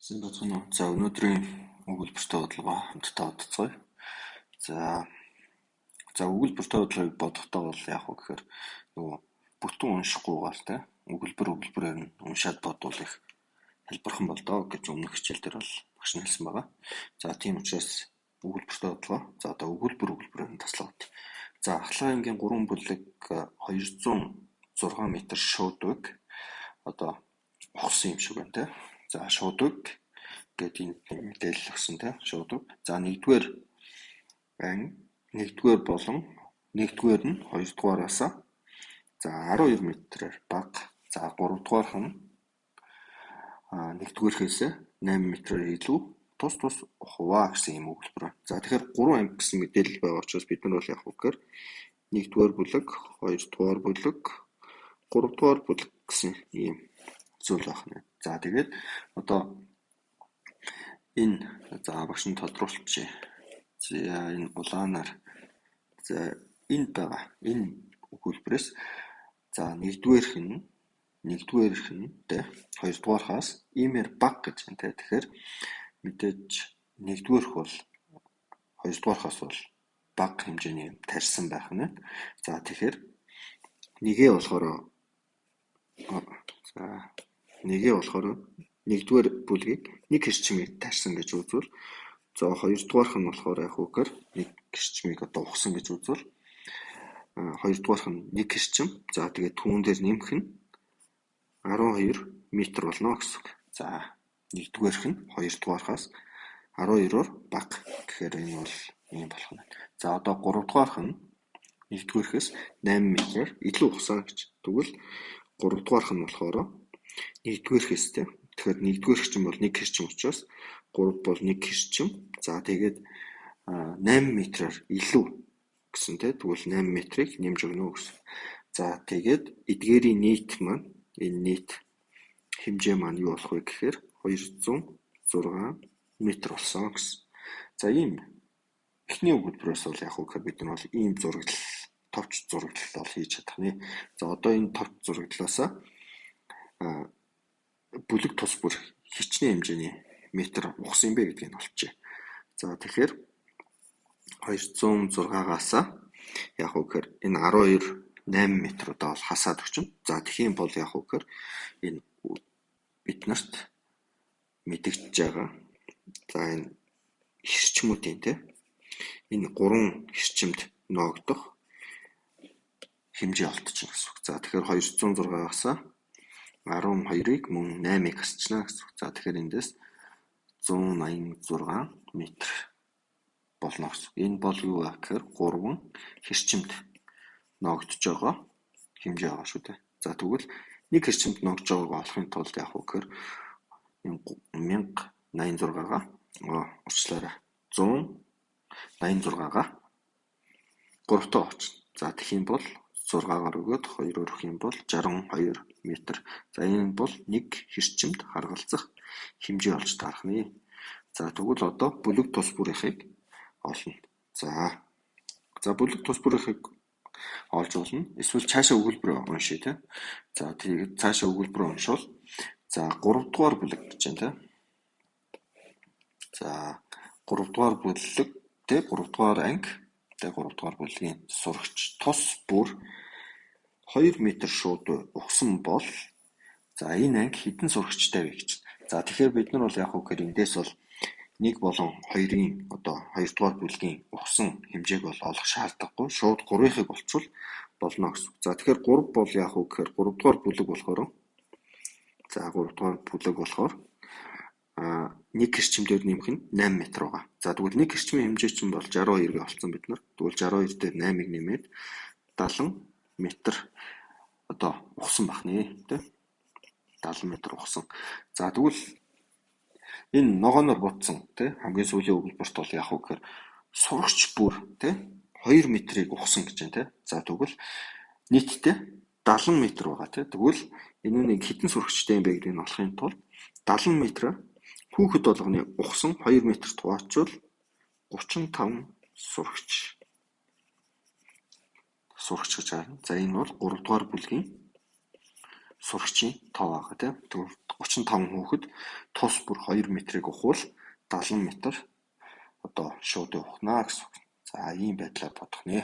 Сайн байцгаана уу. За өнөөдрийн өгүүлбэртэй бодлогоо хамтдаа бодцгоё. За өгүүлбэртэй бодлогыг бодохдоо бол яах вэ гэхээр нөгөө бүтэн уншихгүйгээр те өгүүлбэрээр нь уншаад бодвол их хэлбэрхэн болдоо гэж өмнөх хичээл дээр бол багш нь хэлсэн байгаа. За тийм учраас өгүүлбэртэй бодлогоо за одоо өгүүлбэрээр нь таслаад. За ахлах ангийн 3 бүлэг 206 м шуудвыг одоо ухсан юм шиг байна те. За шуудвыг гээд энэ мэдээлэл өгсөн те шуудвыг. За нэгдүгээр анги нэгдүгээр болон нэгдүгээр нь хоёрдугаараас за 12 м-ээр бага. За гуравдугаарх нь нэгдүгээрхээс 8 м-ээр илүү тус тус ухваа гэсэн юм өгүүлбэр байна. За тэгэхээр 3 анги гэсэн мэдээлэл байгаа учраас бид нар бол яах вэ гэхээр нэгдүгээр бүлэг, хоёрдугаар бүлэг, гуравдугаар бүлэг гэсэн ийм зүйл байх нь. За тэгээд одоо энэ за багш нь тодруулчихъя. За энэ улаанаар за энд байгаа энэ өгүүлбэрээс за нэгдүгээрх нь тэ хоёрдугаархаас иймээр бага гэж байна те. Тэгэхээр мэдээж нэгдүгээрх бол хоёрдугаархаас бол бага хэмжээний юм тарьсан байх нь. За тэгэхээр нэгээ болохоор за нэгээ болохоор нэгдүгээр бүлгийг нэг хэрчмийг тарьсан гэж үзвэл за хоёрдугаарх нь болохоор яг үгээр нэг хэрчмийг одоо ухсан гэж үзвэл хоёрдугаарх нь нэг хэрчим за тэгээд түүн дээр нэмэх нь 12 м болно гэсэн үг. За нэгдүгээрх нь хоёрдугаархаас 12-оор бага гэхээр энэ бол ийм болох нь. За одоо гуравдугаарх нь нэгдүгээрхээс 8 м-ээр илүү ухсан гэж. Тэгвэл гуравдугаарх нь болохоор нэгдүгээрхээс те. Тэгэхээр нэгдүгээрх чинь бол нэг хэрчим учраас 3 бол нэг хэрчим. За тэгээд 8 м-ээр илүү гэсэн те. Тэгвэл 8 м-ийг нэмж өгнө гэсэн. За тэгээд эдгээрийн нийт маань энэ нийт хэмжээ маань юу болох вэ гэхээр 206 м болсон гэсэн. За ийм эхний өгүүлбэрээс бол яг үгээр бид нар бол ийм зураглал, товч зураглал бол хийж чадах нэ. За одоо энэ товч зураглалаасаа бүлэг тус бүр хичнээн хэмжээний метр ухсан юм бэ гэдгийг нь олчээ. За тэгэхээр 206-аас яг үгээр энэ 12 8 м одоо бол хасаад өгчнө. За тэгэх юм бол яг үгээр энэ бид нарт мэдэгдэж байгаа. За энэ хэрчмүүдийн те энэ 3 хэрчимд ноогдох хэмжээ олдчихно гэсэн үг. За тэгэхээр 206-аас 12-ыг мөн 8-ыг хасчихна гэсэн үг. За тэгэхээр эндээс 186 м болно гэсэн үг. Энэ бол юу вэ гэхээр 3 хэрчимд ноогдож байгаа хэмжээ байгаа шүү дээ. За тэгвэл нэг хэрчимд ноогдож байгааг олохын тулд яах вэ гэхээр 1086-гаа уучлаарай 186-гаа 3-таа очно. За тэгэх юм бол 6-гаар өгөөд 2-оор өгөх юм бол 62 м. За энэ бол нэг хэрчимд харгалзах хэмжээ олж таарах нэ. За тэгвэл одоо бүлэг тус бүрийнхийг олно. За бүлэг тус бүрийнхийг олж болно. Эсвэл цаашаа өгүүлбэр уншъя те. За тэгээд цаашаа өгүүлбэр уншвал за 3 дугаар бүлэг гэж байна те. За 3 дугаар бүлэг те 3 дугаар анги те 3 дугаар бүлгийн сурагч тус бүр 2 м шууд ухсан бол за энэ анги хэдэн сурагчтай вэ гэж. За тэгэхээр бид нар бол яг үгээр эндээс бол 1 болон 2-ын одоо 2 дугаар бүлгийн ухсан хэмжээг бол олох шаардлагагүй. Шууд 3-ыг олчвол болно гэсэн. За тэгэхээр 3 бол яг үү гэхээр 3 дугаар бүлэг болохоор за 3 дугаар бүлэг болохоор нэг хэрчим дээр нэмэх нь 8 м байгаа. За тэгвэл нэг хэрчмийн хэмжээ чинь бол 62-ыг олцсон бид нар. Тэгвэл 62 дээр 8-ыг нэмээд 70 м одоо ухсан байх нэ тэ. 70 м ухсан. За тэгвэл энэ ногооноор будсан тэ хамгийн сүүлийн өгүүлбэрт бол яг уу гэхээр сурагч бүр тэ 2 м-ийг ухсан гэж байна тэ. За тэгвэл нийтдээ 70 м байгаа тэ. Тэгвэл энэ нэг хэдэн сурагчтай юм бэ гэдгийг нь олохын тулд 70 м хүүхэд болгоны ухсан 2 м хуваачвал 35 сурагч гэж харна. За энэ бол 3 дугаар бүлгийн Сурагчийн тоо байгаа тийм. Тэгвэл 35 хүүхэд тус бүр 2 метрийг ухвал 70 метр одоо шуудын ухнаа гэсэн үг. За, ийм байдлаар бодох нэ.